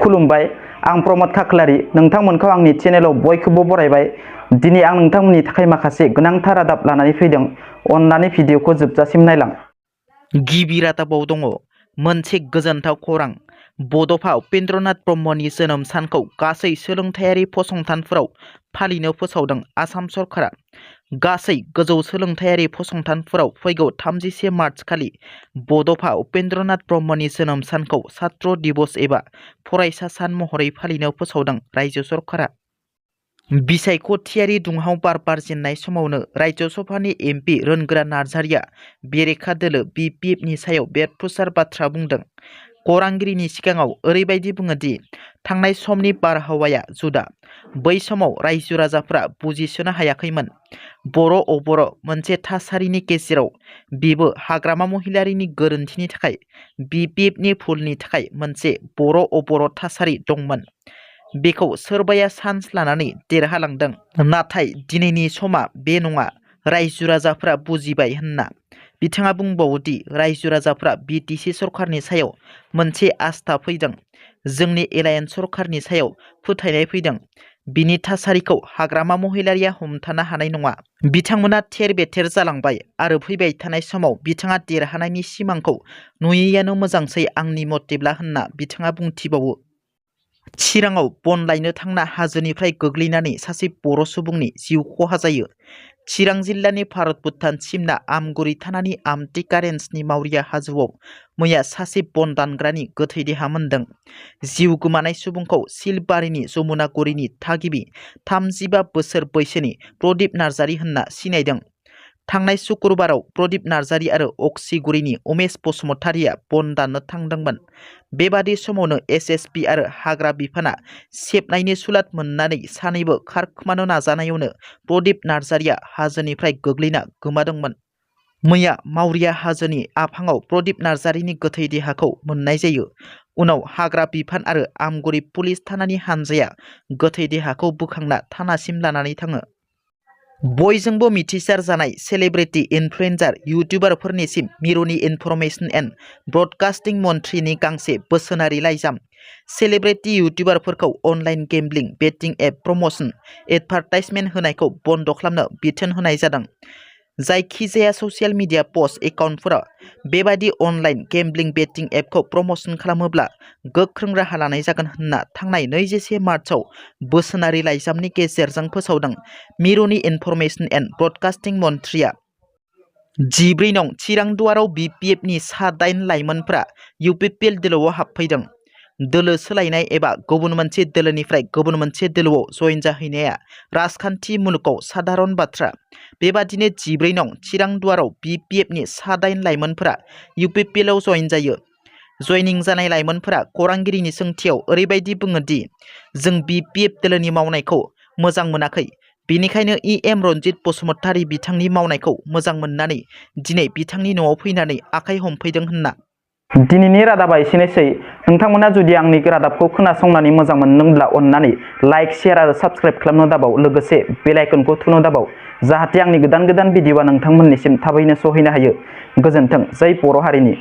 खुलुमबाय आं प्रमद खाख्लारि नोंथांमोनखौ आंनि चेनेलाव बयखौबो बरायबाय। दिनै आं नोंथांमोननि थाखाय माखासे गोनांथार रादाब लानानै फैदों। अन्नानै भिडिअखौ जोबजासिम नायलां। गिबि रादाबाव दङ मोनसे गोजोनथाव खौरां। बड'फा उपेन्द्रनाथ ब्रह्मनि जोनोम सानखौ गासै सोलोंथायारि फसंथानफोराव फालिनो फोसावदों आसाम सरकारा। गासै गोजौ सोलोंथायारि फसंथानफोराव फैगौ 31 मार्च खालि बड'फा उपेन्द्रनाथ ब्रह्मनि जोनोम सानखौ छात्र दिबस एबा फरायसा सान महरै फालिनो फोसावदों रायजो सरकारा। बिसायख'थियारि दुंहाव बार बारजेननाय समावनो रायजो सभानि एमपि रोनगोरा नार्जारिया बेरेखा दोलो BPFनि सायाव बेरफ्रुसार बाथ्रा बुंदों। खौरांगिरिनि सिगाङाव ओरैबायदि बुङोदि थांनाय समनि बारहावाया जुदा। बै समाव रायजो राजाफोरा बुजिसोनो हायाखैमोन। बर' अबर' मोनसे थासारिनि गेजेराव बेबो हाग्रामा महिलारिनि गोरोन्थिनि थाखाय BPFनि भुलनि थाखाय मोनसे बर' अबर' थासारि दंमोन। बेखौ सोरबाया चान्स लानानै देरहालांदों। नाथाय दिनैनि समा बे नङा। रायजो राजाफोरा बुजिबाय होनना बिथाङा बुंबावोदि रायजो राजाफोरा BTC सरकारनि सायाव मोनसे आस्था फैदों। जोंनि एलायन्स सरकारनि सायाव फोथायनाय फैदों। बिनि थासारिखौ हाग्रामा महिलारिया हमथानो हानाय नङा। बिथांमोना थेर बेथेर जालांबाय आरो फैबाय थानाय समाव बिथाङा देरहानायनि सिमांखौ नुयैयानो मोजांसै आंनि मथेब्ला होनना बिथाङा बुंथिबावो। चिराङाव बन लायनो थांना हाजोनिफ्राय गोग्लैनानै सासे बर' सुबुंनि जिउ खहा जायो। चिरां जिल्लानि भारत भुटान सिमना आमगुरि थानानि आमटेका रेन्जनि मावरिया हाजोआव मैया सासे बन दानग्रानि गोथै देहा मोनदों। जिउ गोमानाय सुबुंखौ सिलबारिनि जमुनागुरिनि थागिबि 35 बोसोर बैसोनि प्रदीप नार्जारि होनना सिनायदों। थांनाय शुक्रबाराव प्रदीप नार्जारि आरो अक्सिगुरिनि उमेश बसुमतारिया बन दाननो थांदोंमोन। बेबादि समावनो SSB आरो हाग्रा बिफाना सेबनायनि सुलाद मोननानै सानैबो खारखोमानो नाजानायावनो प्रदीप नार्जारिया हाजोनिफ्राय गोग्लैना गोमादोंमोन। मैया मावरिया हाजोनि आफाङाव प्रदीप नार्जारिनि गोथै देहाखौ मोननाय जायो। उनाव हाग्रा बिफान आरो आमगुरि पुलिस थानानि हानजाया गोथै देहाखौ बोखांना थानासिम लानानै थाङो। बयजोंबो मिथिसार जानाय सेलेब्रिटि इनफ्लुएन्सार इउटुबारफोरनिसिम मिरुनि इनफरमेशन एन्ड ब्रडकास्टिं मन्थ्रिनि गांसे बोसोनारि लाइजाम। सेलेब्रिटि इउटुबारफोरखौ online gambling betting app promotion advertisement होनायखौ बन्द खालामनो बिथोन होनाय जादों। जायखिजाया ससियेल मिडिया पस्ट एकाउन्टफोरा बेबादि अनलाइन गेम्बलिं बेटिं एपखौ प्रमोशन खालामोब्ला गोख्रों राहा लानाय जागोन होनना थांनाय 21 मार्चआव बोसोनारि लाइजामनि गेजेरजों फोसावदों मिरुनि इनफरमेशन एन्ड ब्रडकास्टिं मन्थ्रिया। 14 नं चिरां दुवाराव BPFनि सा 8 लाइमोनफोरा UPPL दोलोआव हाबफैदों। दोलो सोलायनाय एबा गुबुन मोनसे दोलोनिफ्राय गुबुन मोनसे दोलोआव जयेन जाहैनाया राजखान्थि मुलुगाव साधारन बाथ्रा। बेबादिनो 14 नं चिरां दुवाराव BPFनि सा 8 लाइमोनफोरा UPPLआव जयेन जायो। जयनिं जानाय लाइमोनफोरा खौरांगिरिनि सोंथियाव ओरैबायदि बुङोदि जों BPF दोलोनि मावनायखौ मोजां मोनाखै। बेनिखायनो EM रन्जित बसुमतारि बिथांनि मावनायखौ मोजां मोननानै दिनै बिथांनि न'आव फैनानै आखाइ हमफैदों होनना। दिनैनि रादाबा एसेनोसै। नोंथांमोना जुदि आंनि रादाबखौ खोनासंनानै मोजां मोनदोंब्ला अन्नानै लाइक शेयार आरो साबस्क्राइब खालामनो दाबाव। लोगोसे बेल आइकनखौ थुनो दाबाव जाहाथे आंनि गोदान भिडिअआ नोंथांमोननिसिम थाबैनो सहैनो हायो। गोजोन्थों। जै बर' हारिनि।